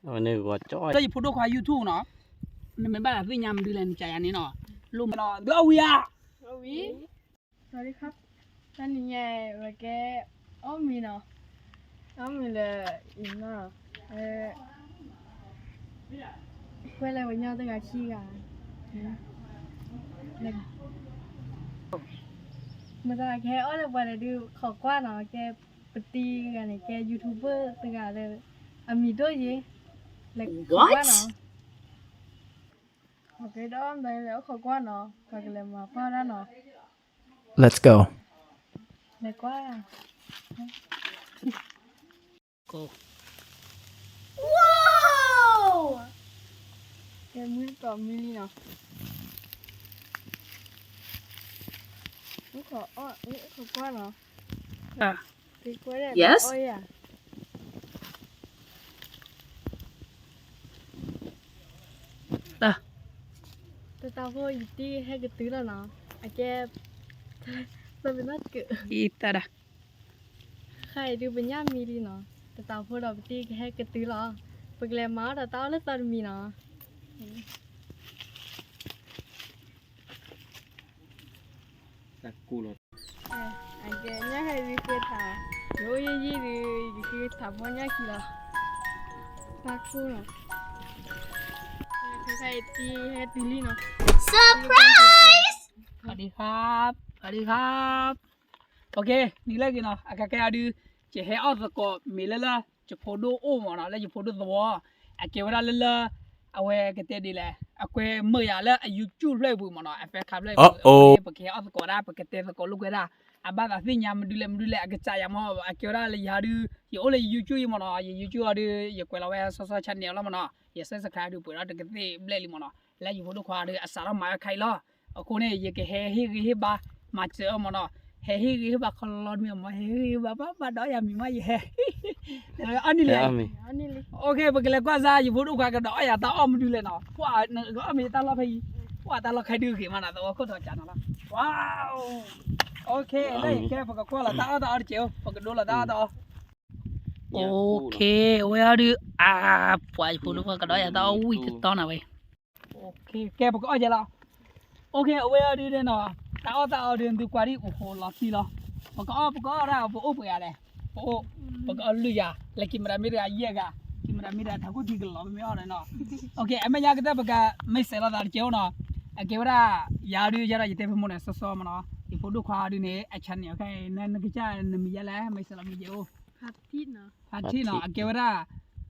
အဝဲန့ၣ်ဂီၤကၠီ, တၢ်ယဖိဒိၣ်ခွါ YouTube နီၤ, နမ့ၢ်ဘၣ်သ့ၣ်ညါမနုၤလဲၣ် နကးယၤန့ၣ်နီၤ, လိၣ်မနီၤ ဒုးအီၣ်ဝံၤဧါ, ဝံၤ, တနံၤညါ ဝဲကဲ အီၣ်မ့ၤနီၤ, အီၣ်မ့ၤလၢ အံၤနီၤ, ကွဲလၢပှၤညီတဂၤခံဂၤ, မတၤကဟဲအီၣ်လၢပှၤန့ၣ်ဒုး ခိးကွၢ်နီၤ, ကဲပတံၤဂၤန့ၣ် ကဲ YouTuber တဂၤလၢ အမံၤဒိၣ်ယ့ၤ, လဲၤခိးကွၢ်နီၤ, အကဲဒီးမတၤလဲၣ် အိၣ်ခိးကွၢ်နီၤ, ပှၤကလဲၤမၤကွၢ်ဒၣ်နီၤ, Let's go. လဲၤကွၢ်, ကဲမုၢ်တကိးမံလံနီၤ, အိၣ်ခိးအီၣ် အိၣ်ခိးကွၢ်နီၤ, ကဲကွဲဒၣ်အီၣ်ယၤ တတးဖိယတံၤဟဲကတုၤလီၤနီၤ, အကဲ သဘ့ၣ်နီၣ်တကၢး, အံၤတၢ်ဒၣ်, ဃါအံၤဒုးပညၣ်မံလံနီၤ, တတးဖိဒီးပတံၤကဟဲကတုၤလီၤ, ပကလဲၤမၤအီၣ်ဒီးတၢ်အီၣ်လၢသီတမံၤနီၤ. တၢ်ကိၢ်လီၤ, အကဲညၣ်ဟဲဒုးကဲထး, ယအိၣ်ယံၢ်ယံၢ်ဒုး ယကထးဖီညၣ်ခံလီၤ, တၢ်ကိၢ်လီၤ, ခဲခဲအံၤတံၤဟဲတုၤလံနီၤ, surprise, สวัสดีครับ สวัสดีครับ, โอเค နံၤလၢက့ၤနီၤ အကကဲအဒုး ယဟဲအီၣ်သကိးမ့ၤလၢလၢ ယဖိဒိၣ်အိၣ်မ့ၢ်နီၤ လၢယဖိဒိၣ်သဝီ, အကဲဝဲဒၣ်လၢလၢ အဝဲကတဲဒ်လဲၣ် အကွဲမုာ်ယၤလၢအ YouTube ဖျၢၣ်အပူၤမ့ၢ်နီၤ အ fan club ဖျၢၣ်အပူၤ, အဃိန့ၣ် ပကဟဲအီၣ်သကိးဒၣ် ပကတဲသကိးလိာ်ကွဲဒၣ်, အဘၣ်သးသ့ၣ်ညါမနုၤလဲၣ်မနုၤလဲၣ် အကစၢ်ယၤမ့ၢ် အကဲဝဲဒၣ်လၢယၤဒုး ယအိၣ်လၢယ YouTube အံၤမ့ၢ်နီၤ ယ YouTube အံၤဒုး ယကွဲးလီၤဝဲစီစီ channel လီၤမ့ၢ်နီၤ ယ subscribe ဒုးပှဲၤထီၣ်တကသ့ၣ်ဘျဲၣ်လံမ့ၢ်နီၤ လၢယဖိဒိၣ်ခွါဒုး အစးထီၣ်မၤဝဲခါအံၤလီၤ. အဃိန့ၣ် ယကဟဲဟ့ၣ်ဂံၢ်ဟ့ၣ်ဘါ မၤစၢၤအီၤမ့ၢ်နီၤ, ဟဲဟ့ၣ်ဂံၢ်ဟ့ၣ်ဘါခီလီၤတမံၤအမ့ၢ် ဟဲဟ့ၣ်ဂံၢ်ဟ့ၣ်ဘါ ဘၣ်ဘၣ်ဒီးယၤမံၤမးယဟဲ, အီၣ်နံၤလံ, အီၣ်နံၤလံ, အိၣ်ခ့ ပကလဲၤကွၢ်စါ ယဖိဒိၣ်ခွါကဒီးအီၣ်ယၤတၢ်အီၣ်မနုၤလဲၣ်နီၤ, ပှၤအီၣ်မ့ၢ်တၢ်လီၢ်ဖဲအံၤ, ပှၤတၢ်လီၢ်ခဲဒုးဂ့ၤမးနီၤ သဝီခိၣ်ထီၣ်ကၢနီၤလီၤ, ဝါ အိၣ်ခ့ လၢယကဲ ပကကွၢ်လီၤတၢ်အီၣ်တၢ်အီတကဲးအိၣ် ပကဒိလီၤတၢ်အီၣ်တၢ်အီ အိၣ်ခ့ အဝဲအီၤဒုး အါ ပှၤယဖိဒိၣ်ခွါကဒီးယၤတၢ်အီၣ်ဝံၤတတီၤနၤဝဲ, အိၣ်ခ့ ကဲပကအီၣ်ယဲလီၤ, အိၣ်ခ့ အဝဲအီၤဒုးန့ၣ်နီၤ တၢ်အီၣ်တၢ်အီဒုး သုကွၢ်ဒံးအိၣ်ဃိလီၤခံလီၤ, ပကအီၣ် ပကအီၣ်ဒၣ် ပအိၣ်ပှဲၤဂၤလဲၣ်, ပအိၣ် ပကအီၣ်လွံၢ်ဂၤ လၢကံမရၤမ့ၢ်တဂၤယဲၢ်ဂၤ, ကံမရၤမ့ၢ်တဂၤထးခိၣ်ထံကလီၤ ပမ့ၢ်အီၣ်ဒီးနီၤ, အိၣ်ခ့ အမဲာ်ညါကတၢၢ် ပကမ့ၢ်စဲးလီၤသးတကဲးအိၣ်နီၤ, အကဲဝဲဒၣ် ယၤဒုး ယၤဒီးယတဲဖဲမိၢ်န့ၣ် စီစီမ့ၢ်နီၤ, ယဖိဒိၣ်ခွါဒုးန့ၣ် အ channel ခဲအံၤ နကစၢ်နမံၤယဲလဲၣ် မ့ၢ်စဲးလီၤမံၤယဲအိၣ် ဖါထံၣ်နီၤ အကဲဝဲဒၣ်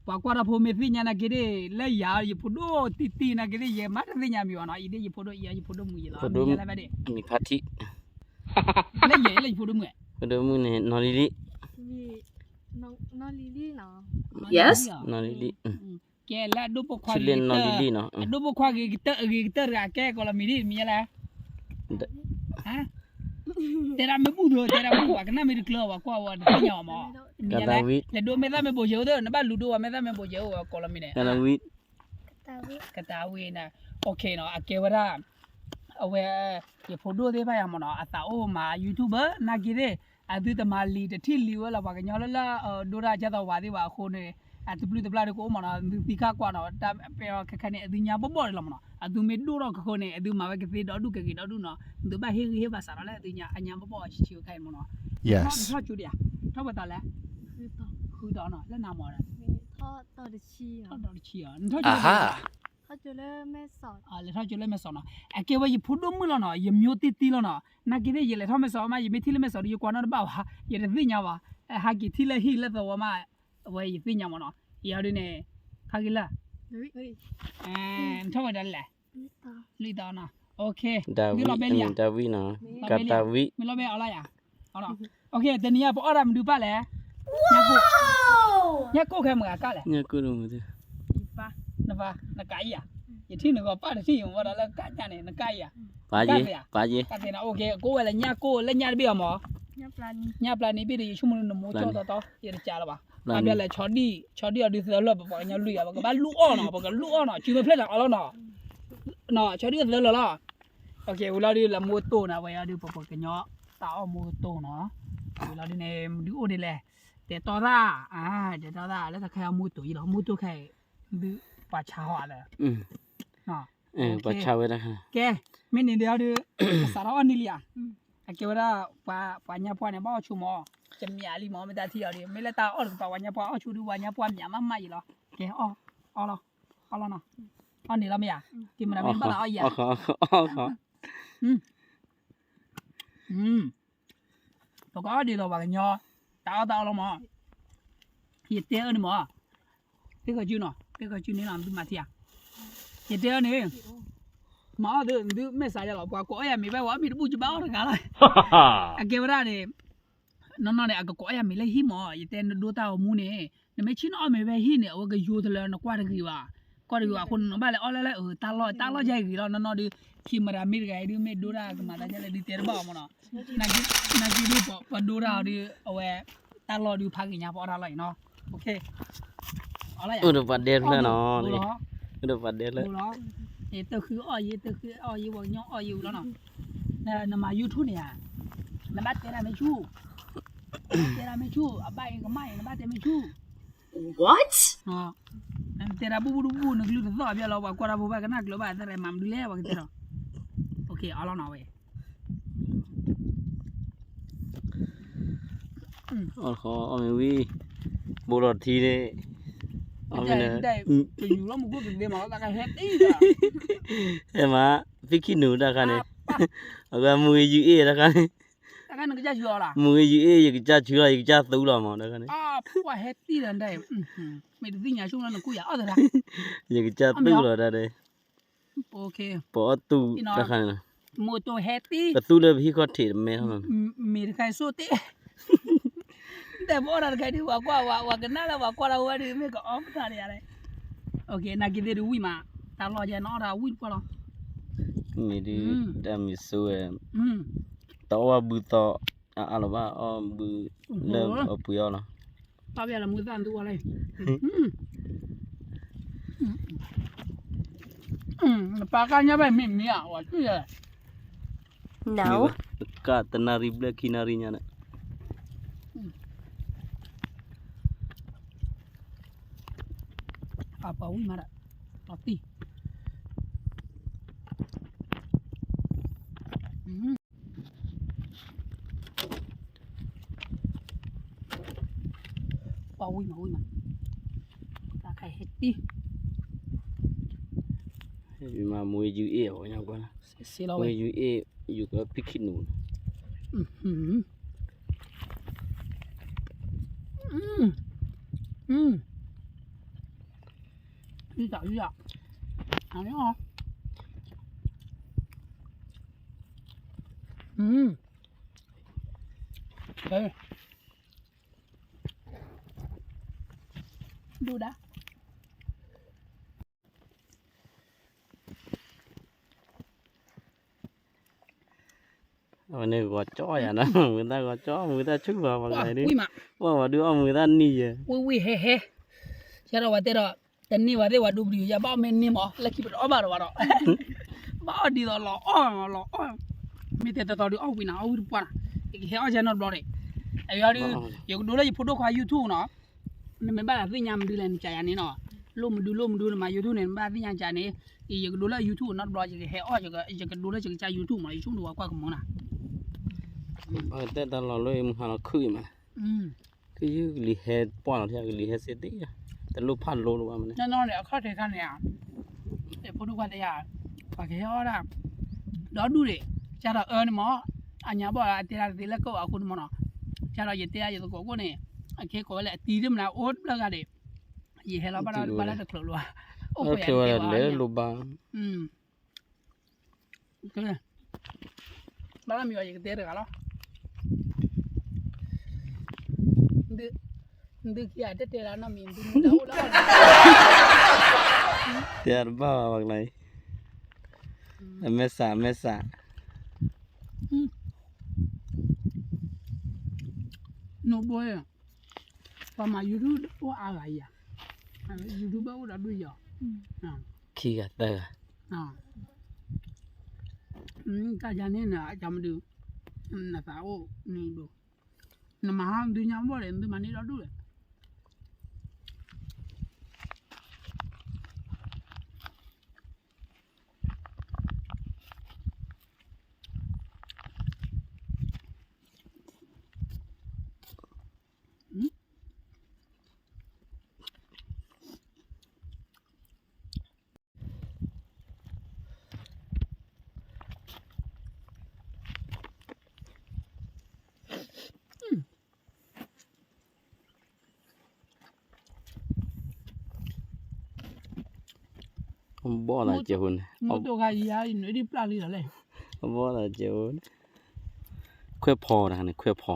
ပှၤကွၢ်တၢ်ဖိမ့ၢ်သ့ၣ်ညါနာ်က့ဒၣ် လၢယၤယဖိဒိၣ်တံၢ်တံၢ်နာ်က့ဒၣ် ယဲမၤတသ့ၣ်ညါမံၤဘၣ်နီၤ, အံၤဒၣ်ယဖိဒိၣ်အံၤ ယဖိဒိၣ်မုၣ်ယဲလီၤ မံၤယဲလဲၣ်ဖဲဒၣ်, မံၤဖါထံၣ်, လၢယဲလၢယဖိဒိၣ်မုၣ်, ဖိဒိၣ်မုၣ်န့ၣ် နီၢ်လံလံ, နီၢ်လံလံနီၤ, နီၢ်လံလံ, ကဲလၢအဒိၣ်ပိာ်ခွါဂ့ၤကတၢၢ်, အဒိၣ်ပိာ်ခွါဂ့ၤကတၢၢ်အဂ့ၤကတၢၢ်တဂၤ ကဲကိးလီၤမံၤဒ်မံၤယဲလဲၣ် တဲဒၣ်မ့ၢ်ဘူၣ်သိ တဲဒၣ်ဘူၣ် ပှၤကနၣ်မ့ၢ်တကျၢၤ ပှၤကွၢ်ဝဲတသ့ၣ်ညါအီၤမး, မ့ၢ်လဲၣ် လဲၤဒိးမဲာ်သၣ်မဲာ်ဘိၣ်ယဲအိၣ်သၢ နဘၣ်လူၤဒိဝဲမဲာ်သၣ်မဲာ်ဘိၣ်ယဲအိၣ် ကိးလီၤမံၤန့ၣ်, ကတၢ်ဝံၤန့ၣ်, အိၣ်ခ့နီၤ အကဲဝဲဒၣ်, အဝဲ, ယဖိဒိၣ်သ့ၣ်တဖၣ်ယၤမးနီၤ အသးအိၣ်မၤ YouTube နာ်က့သ့ၣ်, အသုတမၤလံာ်တထံၣ်လံာ်ဝဲလီၤ ပှၤကညီလၢလၢ ဒိတၢ်ကၢ်သီဝါသ့ၣ်ဘၣ်အဃိန့ၣ်, အတပျုၢ်တပျၢ်ဒုးကအိၣ်မးနီၤ သုသံခါကွၢ်နီၤ တၢ်ပဲအီၤခဲခဲန့ၣ် အသုညါဘီၣ်ဘီၣ်ဒံးလီၤမးနီၤ အသုမ့ၢ်ဒိၣ်ထီၣ်ကဃိန့ၣ် အသုမၤဝဲကသ့ဒီဒူၣ်ကဂ့ၤဒီဒူၣ်နီၤ သုဘၣ်ဟ့ၣ်ဂံၢ်ဟ့ၣ်ဘါစးထီၣ်လၢအသုညါ အညါဘီၣ်ဘီၣ်ဆံးဆံးခဲအံၤမးနီၤ, ထီၣ်တထီၣ်ကၠိဒံးဧါ, ထီၣ်ပှဲၤတီၤလဲၣ်, ဃုတီၤနီၤ လၢနၤမးဒီး, ထီၣ်တီၤတဆံ, ထီၣ်တီၤတဆံ, လဲၤထီၣ်ကၠိလၢမဲၢ်စီးနီၤ အကဲဝဲယဖိဒိၣ်မုၣ်လီၤနီၤ ယမျိးတံၢ်တံၢ်လီၤနီၤ နာ်က့သ့ၣ် ယလဲၤထီၣ်မဲၢ်စီးမး ယမ့ၢ်ထံၣ်လၢမဲၢ်စီးဒီး ယကွၢ်နီတဘၣ်ဘၣ် ယတသ့ၣ်ညါဘၣ်, ဟဲက့ၤထံၣ်လၢဟံၣ်လၢသဝီမး, အဝဲယသ့ၣ်ညါမးနီၤ ယၤဒုးန့ၣ်, ဖးဂ့ၤလၢ, နထီၣ်ဝဲဒၣ်လဲၣ်, လွံၢ်တီၤနီၤ, မ့ၢ်လီၤဘဲလံဧါ, မ့ၢ်လီၤဘဲအီၤလၢယၤ, တနံၤအံၤ ပအီၣ်တၢ်မနုၤပၢ်လဲၣ်, ညၣ်ကိၢ်ခဲမုၢ်ဂၤကၢ်လဲၣ်, နပၢ်, နကးအံၤဧါ, ယထံၣ်နဂီၤပၢ်တထံၣ်အံၤမးဒီးလၢကးညၣ်န့ၣ် နကးအံၤဧါ, ကးသ့နီၤ ကးသ့နီၤ အိၣ်ခ့ ကိးဝဲလၢညၣ်ကိၢ်လၢညၣ်တဘ့ၣ်အီၤမး, ညၣ်ပျၢ်နံၤဘ့ၣ်ဒီး ယဆိကမိၣ်နမိၢ်ကၠီတီတီ ယတကးလၢၤဘၣ်, အဘၣ်လဲၣ် ဆီဒံၣ် ဆီဒံၣ်အီၤဒုးသၢလၢာ် ပပှၤကညီလွံၢ်ဂၤ ပကဘၣ်လူအီၣ်နီၤ ပကလူအီၣ်နီၤ စုမ့ၢ်ဖျဲၣ်တၢ်အီၣ်လီၤနီၤ, ဆီဒံၣ်အီၤသၢလၢာ်လီၤ, ဝံၤလီၤဒုးလၢမိၢ်တိၢ်နီၤ ဝဲအီၤဒုး ပပှၤကညီတၢ်အီၣ်မိၢ်တိၢ်နီၤ, ဝံၤလီၤဒုးန့ၣ် မဒုးအိၣ်ဒ်လဲၣ်, တဲတီသၣ်, တဲတီသၣ် လၢတၢ်ခဲအီၤမိၢ်တိၢ်အံၤလီၤ မိၢ်တိၢ်ခဲအံၤ ဒုးပှၤဆါဟီၣ်လၢ ပှၤဆါဝဲဒၣ် ကဲ မ့ၢ်န့ၣ်ဒီးဒုး ကစးထီၣ်အီၣ်န့ၢ်လံဧါ, အကဲဝဲဒၣ် ပှၤညါပှၢ်န့ၣ် ဘၣ်အီၣ်ဆိမး, ကမၠးလံမး မ့ၢ်တၢ်ထံၣ်အီၤဒီး မ့ၢ်လၢတၢ်အီၣ်တကပၤ ပှၤညါပှၢ်အီၣ်ဆိဒီး ပှၤညါပှၢ်မၠးမးမးအံၤလီၤ, ကဲ အီၣ်လီၤ, အီၣ်လီၤနီၤ, အီၣ်န့ၣ်လီၤမ့ၢ်ဧါ, ကမ့ၢ်တၢ်မ့ၢ်ဘၣ်သးအီၣ်ယၤ ပကအီၣ်ဒ်သိးပှၤကညီ တၢ်အီၣ်တၢ်အီလီၤမး, ယတဲအၢန့ၣ်မး, သ့ၣ်ဃီၤစုနီၤ သ့ၣ်ဃီၤစုန့ၣ်နီၤ သုမၤထံဧါ, ယတဲအၢန့ၣ်, မၤအီၣ်သု သုမ့ၢ်စးယၤလီၤ ပှၤကိးအီၣ်ယၤမ့ၢ်ဘၣ် ပှၤအီၣ်မ့ၢ်တဘူၣ်ကဘၣ်အီၣ်တဂၤလီၤ, အကဲဝဲဒၣ်န့ၣ်, နီၢ်နီၢ်န့ၣ် အကကိးအီၣ်ယၤမ့ၢ်လၢဟံၣ်မး ယတဲနဒိတၢ်ဂီၤမူန့ၣ်, နမ့ၢ်ဆ့ၣ်နီၤအီၣ်မ့ၢ်ဖဲဟံၣ်န့ၣ် အဝဲကယိတလၢနကွၢ်တဂ့ၤဘၣ်, ကွၢ်တဂ့ၤဘၣ်အဃိန့ၣ် နဘၣ်လဲၤအီၣ်လၢလၢ တၢ်လီၢ်တၢ်လီၢ်ယဲဂ့ၤလီၤ နီၢ်နီၢ်ဒီး, ခံမရၤမ့ၢ်တဂၤအံၤဒုး မ့ၢ်ဒိတၢ်ကမၤတၢ်ဒ်လဲၣ်ဒုးတဲတဘၣ်အီၤမးနီၤ, နာ်က့ဒုး ပဒိတၢ်အီၤဒုး အဝဲ တၢ်လီၢ်ဒုးဖးဂ့ၤညါပအီၣ်တၢ်လီၢ်အံၤနီၤ, အိၣ်ဒီးပှၤဒဲဖျၢၣ်နီၤ, အိၣ်ဒီးပှၤဒဲဖျၢၣ်, တဃုအီၣ်ယဲ တဃုအီၣ်ယဲ ပှၤကညီအီၣ်ယဲဝံၤလီၤနီၤ, နမၤ YouTube န့ၣ်ဧါ, နဘၣ်တဲတၢ်မ့ၢ်ဆူၣ်, နဘၣ်တဲတၢ်မ့ၢ်ဆူၣ် အဘၣ်အံၤကမၣ်အံၤ နဘၣ်တဲမ့ၢ်ဆူၣ် နတဲတၢ်ဘူၣ်ဘူၣ်ဘူၣ် နကလုၢ်တသီၣ်ဘၣ်လီၤ ပှၤကွၢ်တၢ်ဖိဘၣ်ကနၣ်ကျၢၤဘၣ် တဲမၤမနုၤလဲၣ် ပှၤကတဲဒီး, အီလီၤနီၤဝဲ, အီၣ်မ့ၢ်ဝံၤ, ဘိလီၤထံန့ၣ်, တယူၤလီၤမူခိၣ်ကသ့မးလီၤ တၢ်ကဟဲတံၢ်, ဟဲမး, ဖံခံနူၤတၢ်ခါန့ၣ်, အဝဲမူဂ့ၤယူၤအ့ၣ်တၢ်ခါန့ၣ် မူဂ့ၤယူၤအ့ၣ် ယကစၢ်ဆူလီၤ ယကစၢ်သူလီၤမး တၢ်ခါန့ၣ်, ပှၤဟဲတံၢ်ဒီးဒၣ်, မ့ၢ်တသ့ၣ်ညါဆိကမိၣ်လၢနကူၣ်ယၤအီၣ်သဒၣ်, ယကစၢ်သူလီၤဒၣ်ဒဲး, ပအီၣ်သူၣ်တၢ်ခါန့ၣ်လီၤ, မူတိၤဟဲတံၢ်, ပသူလၢပဟံၣ်ခီၣ်ထံးတမဲထီၣ်လီၤ, မ့ၢ်တခါဆိတ့ၢ် တဲပအီၣ်တၢ်တခါဒုး ပှၤကွၢ်ဝဲ ပှၤကနၣ်လၢပှၤကွၢ်တၢ်ဝဲဒုး မ့ၢ်ကအီၣ်ပတၢ်န့ၣ်ယါလဲၣ်, နာ်က့သ့ၣ်ဒုးဝံၣ်မး, တၢ်လီၢ်ယဲနအီၣ်တၢ်ဝံၣ်တပှၢ်လီၤ, မ့ၢ်ဒုး, တၢ်မံၤစိဝဲ, တအီၣ်ဘၣ်ဘုသီ, အအါလီၤဘၣ် အီၣ်ဘုလၢအပှ့ၤအီၣ်လီၤ, ပၢ်ဝဲလၢမူသၣ်ဒူဝဲလၢ ပၢ်ကါညါဘၣ်မ့ၢ်မ့ၢ်ဧါ ဝဲစုလဲၣ်, ကတနၣ်ရံၣ်ဘျဲၣ်ခံနၣ်ရံၣ်ညါန့ၣ်, ပှၤဝံၣ်မးဒၣ်, ပှၤတံၢ် ပှၤဝံၣ်မးဝံၣ်မး, တၢ်ခါဟဲတံၢ်, မူဂ့ၤယူၤအ့ၣ်အီၤညါကွၢ်, မူဂ့ၤယူၤအ့ၣ်, ယူၤကဖံခံနူၤ, အံၤတၢ်အံၤတၢ်, အံၤ, ဒိၣ်ဒၣ် အဝဲန့ၣ်ဂီၤကၠီယၤနီၤ, မုၢ်သၣ်ဂီၤကၠီ မုၢ်သၣ်ဆူၣ်ဘၣ်ပှၤဂၤဒုး, ပှၤဒုးအီၣ်မုၢ်သၣ်နံၤယဲ, ဝံၣ်ဝံၣ်ဟဲဟဲ, ယဲဒီးဝဲတဲဒီး, တန့ၢ်ဝဲသ့ၣ်ဝဲဒူပဒုး ယဘၣ်အီၣ်မ့ၢ်န့ၢ်မး လၢခံပတအီၣ်ဘၣ်ဒီးဝဲဒီး, ဘၣ်အီၣ်ဒ်သိးလီၤအီၣ်လီၤအီၣ်, မ့ၢ်တဲတတီၤဒုးအီၣ်ဝံၤနၤ အီၣ်ဝံၣ်တပှၢ်နၤ, ယကဟဲအီၣ်ယဲနီတဘျီန့ၣ်, အယဒုး, ယကဒိလၢယဖိဒိၣ်ခွါ YouTube နီၤ နမ့ၢ်ဘၣ်သးသ့ၣ်ညါမနုၤလဲၣ် နကးယၤန့ၣ်နီၤ, လိၣ်မနုၤလိၣ်မနုၤ နမၤ YouTube န့ၣ် နဘၣ်သ့ၣ်ညါကးန့ၣ်, ယကဒိလၢ YouTube နီတဘျီ ယကဟဲအီၣ် ယကဒိလၢယကစၢ် YouTube မး ယဆိကမိၣ်ဝဲကွၢ်ကမူၤနၤ, ဘၣ်ကတဲတၢ်လီၤလၢယမုၢ်ဟါလီၤခုၣ်အံၤမး, ကယုၢ်ကလံၤဟဲပှၢ်လီၤ ကလံၤဟဲစ့တ့ၢ်, တလိၣ်ဖးလိတဘၣ်မးန့ၣ်, နီၢ်နီၢ်န့ၣ် အခီၣ်ထံးခါန့ၣ်ဧါ, ဖိဒိၣ်ခွါတဲယၤ, ပှၤကဟဲအီၣ်ဒၣ်, ဒီဒူၣ်န့ၣ်, ကဒီးအၢန့ၣ်မး, အညါဘၣ်အတဲဒၣ်တသ့လၢကီၢ်အဃိန့ၣ်မးနီၤ, ကဒီးယတဲယသကိးခိၣ်န့ၣ်, အခဲကိးဝဲလၢအတံၤဒ်မနုၤအိၣ်တဘျီဂၤဒံး, ယဟဲလီၤဘၣ်လၢတချုးလိၤ, အိၣ်ခိးယၤတဲဝဲလၢလိၤဘၣ်, ဘၣ်မံၤအီၤယကတဲတဂၤလီၤ, ဒုးခံဂၤတတဲလၢနီတမံၤ ဒုးမူတၢ်အိၣ်လၢအီၣ်န့ၣ်, တဲတဘၣ်ဘၣ်ပှၤကလါအံၤ, အမဲာ်ဆှး အမဲာ်ဆှး, နိၣ်ဘိ, ပှၤမၤ YouTube အိၣ်အါဂၤယၤ, YouTube ဘၣ်အိၣ်ဒီးဒုးယၤ, ခံဂၤသၢဂၤ, တၢ်ယၤန့ၣ်နကမဒုး, နသးအိၣ်နံၤဒိၣ်, နမၤဟါဒုးညါဘီၣ်လဲၣ် နသုမၤန့ၢ်ဒီဒူၣ်လဲၣ်, ဘီၣ်သးကဲဖိန့ၣ်, ဘီၣ်သးကဲဖိန့ၣ်, ခွဲးဖီတခါန့ၣ် ခွဲးဖီ,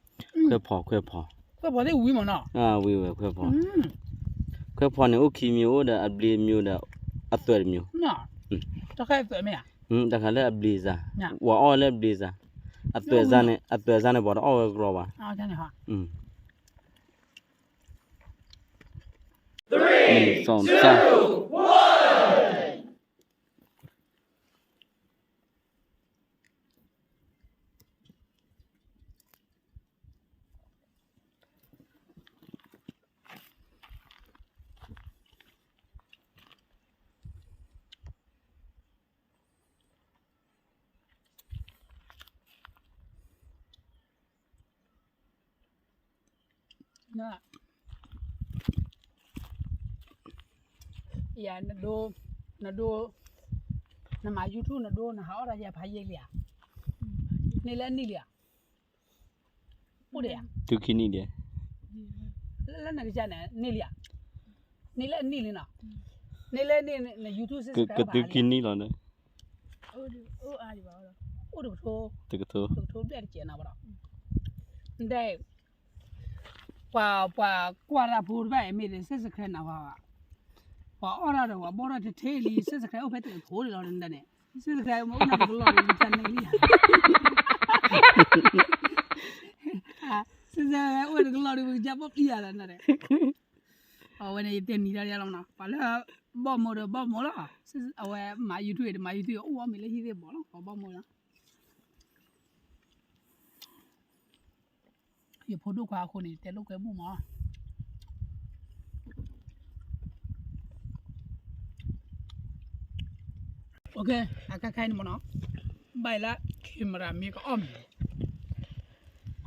ခွဲးဖီ ခွဲးဖီ, ခွဲးဖီသ့ၣ်ဝံၤမးနီၤ, ဝံၤဝဲခွဲးဖီ, ခွဲးဖီန့ၣ် အိၣ်ခံမံၤ အိၣ်ဒီးအဘျ့မံၤဒီး အသွဲၣ်တမံၤ, တခါလၢအဘျ့စၢ်, ပှၤအီၣ်ဝဲလၢအဘျ့စၢ်, အသွဲၣ်စၢ်န့ၣ် အသွဲၣ်စၢ်န့ၣ် ပှၤတအီၣ်ဝဲကရီဘၣ်. ယၤ နဒိ, နဒိ, နမၤ YouTube နဒိ နဟးအီၣ်တၢ်ယၤဖးယံာ်လံဧါ, န့ၢ်လၢအနံၣ်လံဧါ, အိၣ်ဒံးဧါ, တုၤခံနံၣ်ဒံး, လၢနကစၢ်န့ၣ် န့ၢ်လံဧါ, န့ၢ်လၢအနံၣ်လံနီၤ, န့ၢ်လၢနံၣ် န YouTube ကတုၤခံနံၣ်လီၤန့ၣ်, အိၣ်တကထိ, တကထိ, တကထိဘျဲၣ်တကဲးနီၤဘၣ်ဒီး, နတဲ ပှၤ ပှၤကွၢ်တၢ်ဖိတဖၣ်အံၤမ့ၢ်ဒီး subscribe နၤဝဲဘၣ်, ပှၤအီၣ်တၢ်ဒီး ပှၤဘီၣ်ထီၣ်တထ့လံ subscribe အိၣ်ဖဲတကထိလံလီၤ နတဲန့ၣ်, subscribe မ့ၢ်အိၣ်နီတကလီၢ်ဒီး ပကစၢ်န့ၢ်လံဧါ, subscribe အိၣ်တကလီၢ်ဒီး ပကစၢ်ဘီၣ်ပျံၤယၤလီၤ နတဲ, အဝဲန့ၣ် ယတဲနံၤတၢ်လီၤနီၤ, ပှၤလၢ ဘီၣ်မိၢ်ဒီးဘီၣ်မိၢ်လီၤ, အဝဲမၤ YouTube ဒီးမၤ YouTube အိၣ်အီၣ်မ့ၤလၢဟံၣ်သ့ၣ်ဘီၣ်လီၤ ပှၤဘီၣ်မိၢ်လီၤ ယဖိဒိၣ်ခွါအဃိန့ၣ် တဲလိာ်ကွဲဘူၣ်မး, အခဲအံၤန့ၣ်မ့ၢ်နီၤ, ဘၣ်လၢ camera မ့ၢ်ကအီၣ်မ့ၤ,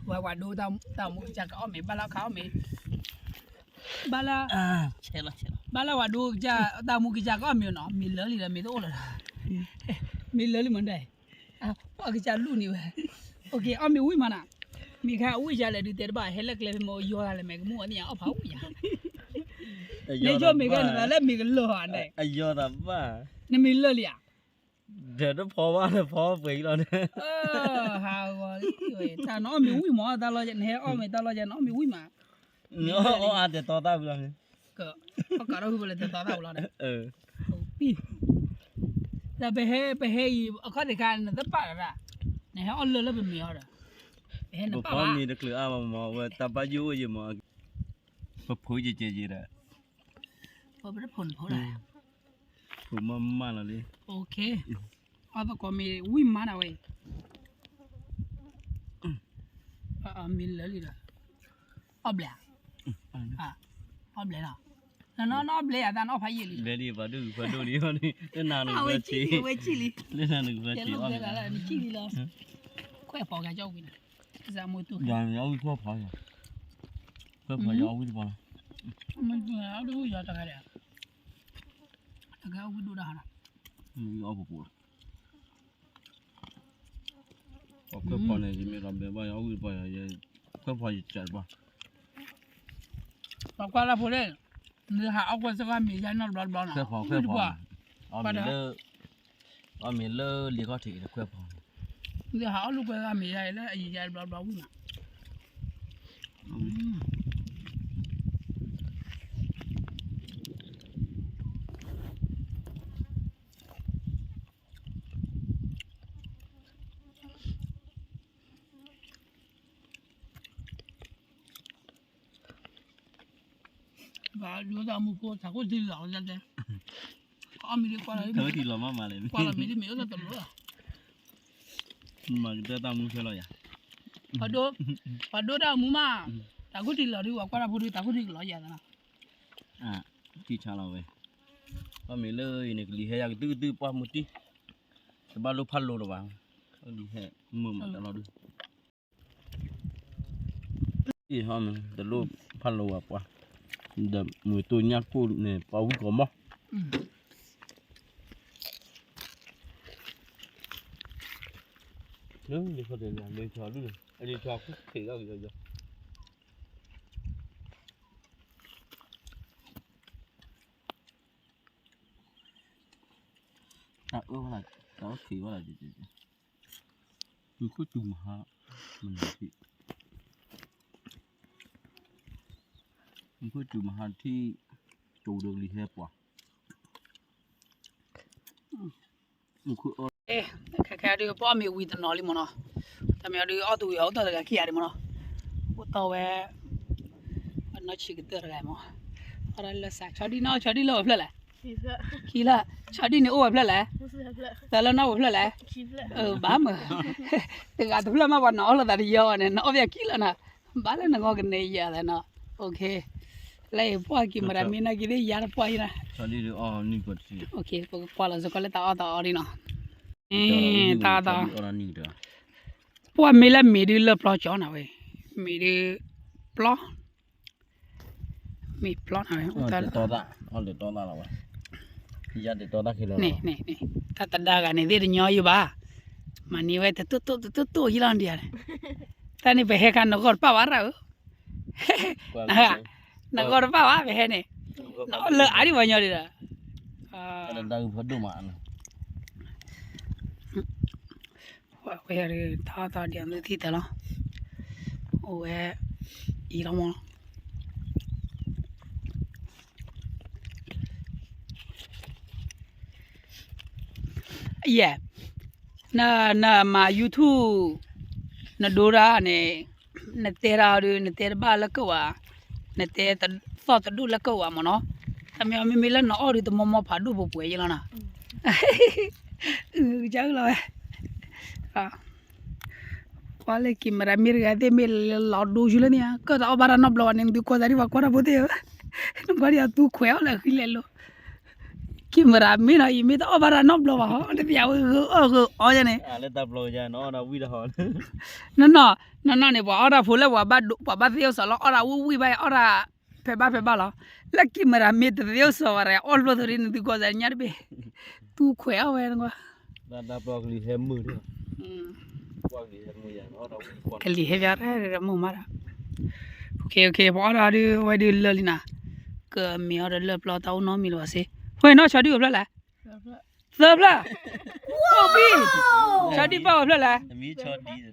ဝဲဝဲဒိတၢ်မူကစၢ်ကအီၣ်မ့ၤ ဘၣ်လၢအခါအီၣ်မ့ၤ, ဘၣ်လၢ, ဘၣ်လၢဝဲဒိကစၢ်တၢ်မူကစၢ်ကအီၣ်မ့ၤနီၤ မ့ၤလၢာ်လံဒီးမ့ၢ်တအိၣ်လၢၤဒီး, မ့ၤလၢာ်လံမ့ၢ်ဒဲး, ပှၤကစၢ်လူၢ်န့ၣ်ဝဲ, အီၣ်မ့ၤဝံၣ်မးနီၤ, မ့ၢ်ခါအဝံၣ်ယၤလဲၣ်ဒုးတဲတဘၣ် ဟဲလၢကျဲဖဲမ့ၢ်ယီၤတၢ်လဲၣ် မ့ၢ်ကမူၣ်အီၣ်သ့ၣ်ညါအီၣ်ဖးဝံၣ်ယၤ, မ့ၢ်ကၠိမ့ၢ်ကဲန့ၣ် လၢမ့ၢ်ကလၢာ်ဧါန့ၣ်, နမ့ၢ်လၢာ်လံဧါ, ဒီးတဖီဘၣ်တဖီပှဲၤအံၤလီၤန့ၣ်, ဟးဂီၤ, တၢ်နအီၣ်မ့ၤဝံၣ်မး တၢ်လီၤယဲ နဟဲအီၣ်မ့ၤတၢ်လီၤယဲ နအီၣ်မ့ၤဝံၣ်မး, နအီၣ်အါတဲတီသၣ်ဝံၤလီၤန့ၣ်, ကးထီၣ်ဝံၤပလဲၤတဲတီသၣ်ဝံၤလီၤန့ၣ်, လၢပဟဲ ပဟဲအံၤ အခီၣ်ထံးခါ နသပာ်လီၤတၢ်, နဟဲအီၣ်လၢလၢပမ့ၤအီၤဒီး, ပဟဲနပာ်ဘၣ်, ပဖီမ့ၤတချုးအါဘၣ်မး ဝဲတၢ်ဘၣ်ယိၣ်အိၣ်ယံၤမး, ပဖိယဲၢ်ကဲယဲၢ်ဒီး, ပဖိ, ဖိမးမးလီၤလံ, အီၣ်သကိးမ့ၤဝံၣ်မးနၤဝဲ, မ့ၤလၢာ်လံဒီး, အီၣ်ဘျဲၣ်, အီၣ်ဘျဲၣ်လီၤ, နနအီၣ်ဘျဲၣ်ယၤသးနအီၣ်ဖးယံာ်လံ, ဘျဲၣ်ဒ်ပှၤဒိၣ်ပှၤဒိၣ်ဒ်အီၤန့ၣ် လၢနၤနကဘၢဆံး, လၢနၤနကဘၢဆံးအီၣ်ဘျဲၣ်, နကံၣ်လံလီၤ, ခွဲးဖီကကၠီဝံၤန့ၣ်, ယအီၣ်ဝံၣ်ခွဲးဖီ, ခွဲးဖီယအီၣ်ဝံၣ်တပီၤလီၤ, ယတဂၤဒီး, တဂၤအီၣ်ဝံၣ်ဒိၣ်ဒၣ်ဟါလီၤ, အီၣ်ပပူၤလီၤ ပှၤခွဲးဖီန့ၣ် ယမ့ၢ်လီၤဘဲဘၣ် ယအီၣ်ဝံၣ်တပီၤယၤ ယခွဲးဖီယစးတပီၤ, ပှၤကွၢ်လၢဖိန့ၣ်, နဟးအီၣ်ကွဲစ့ၢ်ကီးမ့ၤယါနီတဘျီတဘျီနီၤ, ခွဲးဖီခွဲးဖီ, အီၣ်မ့ၤလၢ, အီၣ်မ့ၤလၢလံာ်ခီၣ်ထံးဒီးခွဲးဖီ, နဟးအီၣ်လိာ်ကွဲစ့ၢ်ကီးမ့ၤယါလၢအယံၤယါတဘျီတဘျီဝံၤနီၤ ပှၤဒိတၢ်မူဖိ တၢ်ခိၣ်တံၢ်လီၤ တဲ, အီၣ်မ့ၤဒ်ကွၢ်လီၤ, တၢ်ခိၣ်တံၢ်လီၤမးမးလဲၣ်, ကွၢ်လီၤမ့ၤဒ်မ့ၢ်အိၣ်တၢ်တလိၣ်လီၤ, မၤကတၢၢ်တၢ်မူဖဲလီၤယၤ, ပှၤဒိတၢ်မူမး, တၢ်ခိၣ်တံၢ်လီၤဒ် ပှၤကွၢ်တၢ်ဖိဒ် တၢ်ခိၣ်တံၢ်ကလီၤယၤသးနီၤ, တံၢ်ဆါလီၤဝဲ, အီၣ်မ့ၤလၢအံၤန့ၣ် ကလံၤဟဲယၤကတုၢ်ကတုၢ် ပှၢ်မူတံၢ်, တဘၣ်လိၣ်ဖးလိာ်လၢၤဘၣ်, ကလံၤဟဲမုာ်မးတၢ်လီၤဒုး တလိၣ်ဖးလိာ်ဝဲပှၤ, ဒီးမုၢ်တိၢ်ညၣ်ကိၢ်န့ၣ် ပှၤဝံၣ်ကီးမး, လၢလံခီၣ်ထံးလံ လံထီၣ်ဒုး လံထီၣ်ခိၣ်ထံးကီၢ်ကီၢ် အၢဝဲလၢ တၢ်အီၣ်ခံဝဲလၢ မုၢ်ခိၣ်စူၤမဟါ မနုၤထံၣ် မုၢ်ခိၣ်စူၤမဟါထံၣ် ကၠိဒီးလံဟဲပှၤ မုၢ်ခိၣ်အီၣ် ခဲခဲဒုး ပအီၣ်မ့ၤဝံၤတနီၤလံမ့ၢ်နီၤ, တၢ်မ့ၢ်အီၤဒုးအီၣ်တဝံၤအီၣ်တၢ်တဂၤခံဂၤဒံးမ့ၢ်နီၤ, အိၣ်တီၢ်ဝဲ အနီၢ်ဆံးကတၢၢ်တဂၤမ့ၢ်, အီၣ်တၢ်လၢစး ဆီဒံၣ်နီၤ ဆီဒံၣ်လၢအိၣ်ဖျၢၣ်လဲၣ်, ခံလၢ ဆီဒံၣ်န့ၣ်အိၣ်ဝဲဖျၢၣ်လဲၣ်, သၢလၢနီၢ်အိၣ်ဖျၢၣ်လဲၣ်, ဘၣ်မုာ်, တဂၤတဖျၢၣ်မးပှၤနီၤအီၣ်လိာ်သးတယီအီၤန့ၣ် နီၤအီၣ်ဖဲခံလၢနီၤ, ဘၣ်လၢနဂီၢ်ကန့ၢ်ယၤသးနီၤ, လၢအံၤပှၢ်ကံၤမရၤမ့ၢ်နာ်က့ၤသ့ၣ်ယါတပှၢ်အံၤနီၤ, ပကကွၢ်လီၤစ့ၢ်ကီးလၢတၢ်အီၣ်တၢ်အီဒ်နီၤ, တၢ်အီၣ် ပှၢ်မ့ၢ်လၢမ့ၢ်ဒုးလၢပျီကၠီနၤဝဲ, မ့ၢ်ဒုး ပျီ, မ့ၢ်ပျီနၤဝဲ, တၢ်တဒါဂၤန့ၣ်သ့ၣ်တညီယဘၣ်, မၤန့ၢ်ဝဲတတိၢ်တိၢ်တတိၢ်တိၢ်ယံလီၤဒံးဧါ, တၢ်န့ၣ်ပဟဲခါနဂီၢ်တပၣ်ဘၣ်ရၢ်ဧၢ, နဂီၢ်တပၣ်ဘၣ်ပဟဲန့ၣ်, နအီၣ်လၢအါဒံးပှၤညီဒံးဒီး ဝဲတၢ်အီၣ်တၢ်အီဒံး သုထံၣ်တဲလီၤ, အိၣ်ဝဲ အံၤလီၤမး, ယဲ, နမၤ YouTube နဒိတၢ်န့ၣ်, နတဲတၢ်အီၤဒုး နတဲတဘၣ်လၢကဝၤ, နတဲသီၣ်တဒိၣ်လၢကဝၤမ့ၢ်နီၤ, တၢ်မ့ၢ်အီၤမ့မ့ၢ်လၢနအီၣ်ဒုး တမီမီဖးဒိၣ်ပှဲၤပှဲၤယံလီၤနီၤ, ကလီၤဝဲ ပှၤလၢကံၤမရၤမ့ၢ်တဂၤသ့ၣ်မ့ၢ်လီၤဒိဆူလၢန့ၣ် ကၢၢ်တအီၣ်ဘၣ်တၢ်နီတဘျီဘၣ်န့ၣ် နသုကွၢ်သးဒ်ပှၤကွၢ်တၢ်ဖိသ့ၣ်ဧၢ, နကွၢ်ဒ်အသူခွဲးအီၣ်လၢအဃံလဲၤလိၤ, ကံၤမရၤမ့ၢ်နီၤ အံၤမ့ၢ်တအီၣ်ဘၣ်တၢ်နီတဘျီဘၣ်ဟီ တသ့ၣ်ညါဝဲဂၢၢ်အီၣ်ဂၢၢ်အီယဲန့ၣ်, နီၢ်နီၢ်န့ၣ် ပှၤအီၣ်တၢ်ဖိလၢပှၤဘၣ်သ့ၣ်အိၣ်စီၤလီၤ အီၣ်တၢ်ဝံၣ်ဝံၣ်ဘၣ် အီၣ်တၢ်ဖဲဘၣ်ဖဲဘၣ်လီၤ, လၢကံၤမရၤမ့ၢ်တသ့အိၣ်စီၤဘၣ်ရၤ အီၣ်တဘျီသရံးနသုကွၢ်သးညါတဘ့ၣ်, သူခွဲးအီၣ်ဝဲနကွၢ် ကလံၤဟဲဖျါရၢ်ရၢ်မိၢ်မးဒီး, ပအီၣ်တၢ်ဒုးဝဲဒုးလၢာ်လံနၤ, ကမ့ၢ်အီၤဒီးလၢာ်ပျီတၢ်အိၣ်နီတမံၤလၢၤဘၣ်စ့, ဝဲနီၢ်ဆီဒံၣ်အိၣ်ဖျၢၣ်လဲၣ်, သၢဖျၢၣ်, အိၣ်ဘံၣ်, ဆီဒံၣ်ပၢ်အိၣ်ဖျၢၣ်လဲၣ်, သၢဖျၢၣ်, နအီၣ်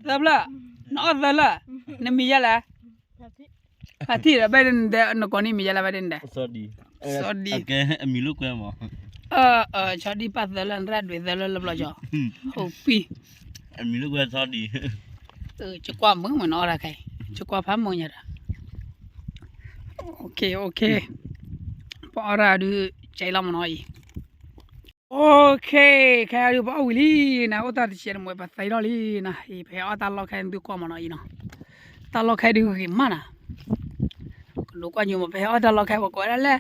သၢလၢာ်, နမံၤယဲလဲၣ် ဖးထံၣ်ဒီးဘၣ်ဒဲနတဲ နကိးန့ၣ်မံၤယဲလဲၣ်ဘၣ်ဒဲနတဲ, စီၤဒံ, အမံၤလိာ်ကွဲမး, ဆီဒံၣ်ပၢ်သၢလၢာ် နရၣ်ဒွဲၣ်သၢလၢာ်လၢပျီကၠီ, အိၣ်ပံၣ်, အမံၤလိာ်ကွဲ, ယကွၢ်မုာ်မုာ်နအီၣ်တၢ်ခဲအံၤ, ယကွၢ်ဖးမုာ်ညါဒီး, ပအီၣ်တၢ်ဒုး ကဲလီၤမနီၤအံၤ ခဲအံၤဒုးပအီၣ်ဝံၤလံနၤ, အိၣ်တၢ်တစဲးတမှဲၤပသံထီၣ်လံနၤ, အံၤပဟဲအီၣ်တၢ်လီၢ်ခဲအံၤသုကွၢ်မနီၤအံၤနီၤ, တၢ်လီၢ်ခဲဒုးဂ့ၤမးနၤ, ကဒိးကွၢ်ညိမး ပဟဲအီၣ်တၢ်လီၢ်ခဲပကိးဝဲဒၣ်လၢ လ့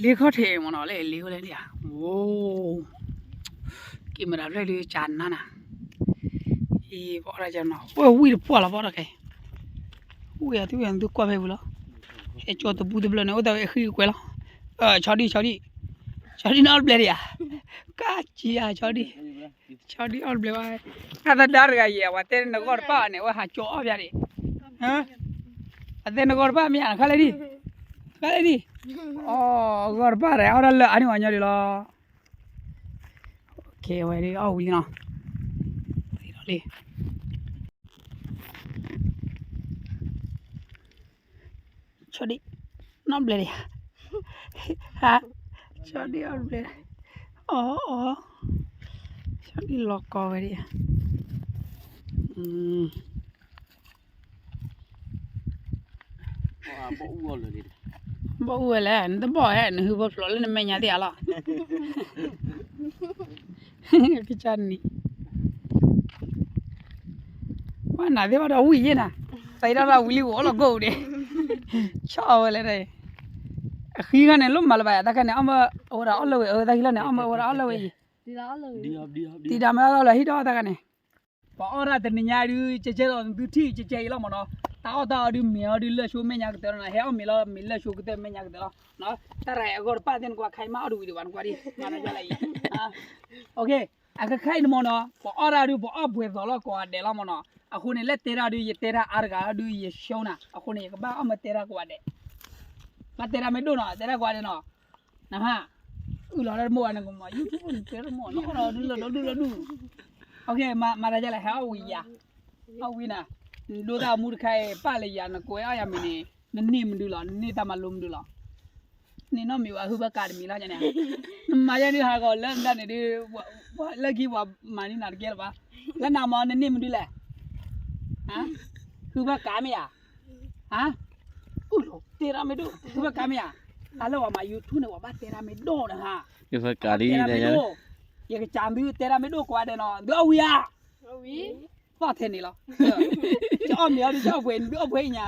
ခီၣ်ထံးမနီၤ လၢလ့ဝဲလဲၣ်လံဧါ, အိ ကံၤမရၤဖျၢၣ်ဒုးကနါနၤ, အံၤပအီၣ်တၢ်ကနီၤ ဝဲဝံၣ်တပှၢ်လီၤ ပအီၣ်တၢ်ခဲအံၤ, ဝံၣ်အသုဝဲသုကွၢ်ဖဲဝံၤလီၤ, ဟဲကၠီတပူတဖျၢၣ်န့ၣ် အိၣ်တၢ်ဝဲအဃံကွဲးလီၤ, ဆီဒံၣ် ဆီဒံၣ်, ဆီဒံၣ်နအီၣ်တဘျဲၣ်ဒံးဧါ, ကါကံၤဧါ ဆီဒံၣ်, ဆီဒံၣ်အီၣ်တဘျဲၣ်ဘၣ်, တၢ်သဒါတဂၤယဲ ပှၤတဲနဂီၢ်တပၣ်ဘၣ်န့ၣ် အဝဲဟးကၠီအီၣ်ဖျါဒံး, ပှၤတဲနဂီၢ်တပၣ်မ့ၢ်ဧါ ခါလဲၣ်ဒံး, ခါလဲၣ်ဒံး, အီၣ်ဂီၢ်တပၣ်ဒီး အီၣ်တၢ်လၢာ်အါန့ၢ်ပှၤညီဒံးလီၤ, ဝဲဒုးအီၣ်ဝံၤလံနီၤ, လံ ဆီဒံၣ်, နီၢ်ဘျဲၣ်ဒံးဧါ, ဟါ, ဆီဒံၣ်အီၣ်ဘျဲၣ်, အီ, အီ, ဆီဒံၣ်လီၤကီဝဲဒံးဧါ, ဘီၣ်အူအီၣ်လၢၤဒံး, ဘီၣ်အူဝဲလဲၣ် နတဘီၣ်ဟဲ နဟုဖီဖျိးလၢနမဲာ်ညါသ့ၣ်ဧါလီၤ, ကစၢ်နံၤ ပှၤနၤသ့ၣ်ဘၣ်ဒီးဝံၣ်ယဲနၤ, သးအံၤဒီးဝံၤလံ အိၣ်လီၤကိၣ်ဒံး, ဆီဝဲလဲၣ်, အဃံခါန့ၣ် လိၣ်မၤလၢၤဘၣ်ယၤ တၢ်ခါန့ၣ် အီၣ်မ့ၢ်အိၣ်ဝဲဒၣ်အီၣ်လၢဝဲ အၢ တၢ်ခံလီၤန့ၣ် အီၣ်မ့ၢ်အိၣ်ဝဲဒၣ်အီၣ်လၢဝဲအံၤ, တံၤဒါမ့ၢ်အီၣ်လၢဟံၣ်ဒီးတၢ်ခါန့ၣ်, ပှၤအီၣ်တၢ်တနံၤညါဒုး ကဲကဲဒီးသုထံၣ်ကဲကဲအံၤလီၤမ့ၢ်နီၤ, တၢ်အီၣ်တၢ်အီဒုးမ့ၢ်အီၤဒုးလၢၢ်ဆိမဲာ်ညါကတၢၢ်လီၤနီၤ, ဟဲအီၣ်မ့ၤလီၤမ့ၤလၢၢ်ဆိကတၢၢ်မဲာ်ညါကတၢၢ်လီၤ, တၢ်ရဲၣ်အဂီၢ်တပၣ်သ့ၣ်နကွၢ်ခါအံၤမ့ၢ်အီၣ်တဝံၤဒံးဘၣ်နကွၢ်ဒံး, မၤနၤယါလၢအံၤ အခါအံၤန့ၣ်မ့ၢ်နီၤ ပှၤအီၣ်တၢ်ဒုး ပှၤအီၣ်ပှဲၤသိးလီၤကိးဂၤဒဲးလီၤမ့ၢ်နီၤ, အဃိန့ၣ် လၢတဲတၢ်ဒုး ယတဲတၢ်အါတဂၤဒုး ယရှုံးနၤ, အဃိန့ၣ် ယကဘၣ်အီၣ်မ့ၤတဲတၢ်ကိးဂၤဒဲး, ဘၣ်တဲတၢ်မ့ၢ်ဒိၣ်နီၤ တဲတၢ်ကိးဂၤဒဲးနီၤ, နဟါ, အ အုၣ်လီၤတၢ်တမိၢ်ဘၣ် နကမၤ YouTube နတဲတမိၢ် နအိၣ်ဒီးဒုလၢဒိၣ်ဒုလၢဒူၣ်. မၤတၢ်ဒ်လဲၣ် ဟဲအီၣ်ဝံၤယၤ, အီၣ်ဝံၤနၤ, နဒိသၣ်မူတခါအံၤ ပာ်လၢယၤ နကိးအီၣ်ယၤမ့ၢ်န့ၣ် နန့ၢ်မနုၤလီၤ နန့ၢ်တၢ်မၤလိမနုၤလီၤ. န့ၣ်နီတမံၤဘၣ် ဟုၣ်ဘၣ်ကးတမံၤလီၤန့ၣ်, နမၤယဲဒုးဟးဂီၤလၢနဒၣ်န့ၣ်ဒုး, လၢခံပှၤမၤန့ၢ်နၤတကဲလၢၤဘၣ်, လၢနမၤနန့ၢ်မနုၤလဲၣ်. ဟုၣ်ဘၣ်ကးမ့ၢ်ဧါ. ဟါ, အုၣ်လီၤ တဲတၢ်မ့ၢ်ဒိၣ် ဟုၣ်ဘၣ်ကးမ့ၢ်ဧါ. တၢ်လၢပှၤမၤ YouTube န့ၣ် ပှၤဘၣ်တဲတၢ်မ့ၢ်ဒိၣ်နဟါ, တဲတၢ်မ့ၢ်ဒိၣ်, ယကစၢ်သုတဲတၢ်မ့ၢ်ဒိၣ်ကွၢ်ဒဲးနီၤ ဒုးအီၣ်ဝံၤဧါ. သီၣ်ထဲန့ၣ်လီၤ, ကအီၣ်မ့ၤအီၤဒုး ကအီၣ်ပှဲၤန့ၣ် ဒုးအီၣ်ပှဲၤအံၤညါ,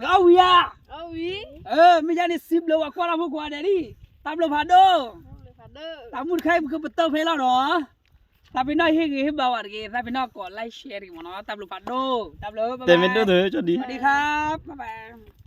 ဒုးအီၣ်ဝံၤဧါ. မ့ၢ်ယါန့ၣ် စံးဘျုးပှၤကွၢ်တၢ်ဖိကိးဂၤဒဲးလံ, တၢ်ဘျုးဖးဒိၣ်, တၢ်မူတခါအံၤ ပကပတုာ်ဖဲလီၤနီၤ. သးပ့ၤနီၣ်ဟ့ၣ်ဂ့ၤဟ့ၣ်ဘၣ်ဝဲတဂ့ၤ, သးပ့ၤနီၣ်ကိး like share တဂ့ၤမ့ၢ်နီၤ, တၢ်ဘျုးဖးဒိၣ်, တၢ်ဘျုး, တဲမ့ၢ်ဒိၣ်သု, စၢ်ဒံ, စဝၤစဒီခါ, bye bye.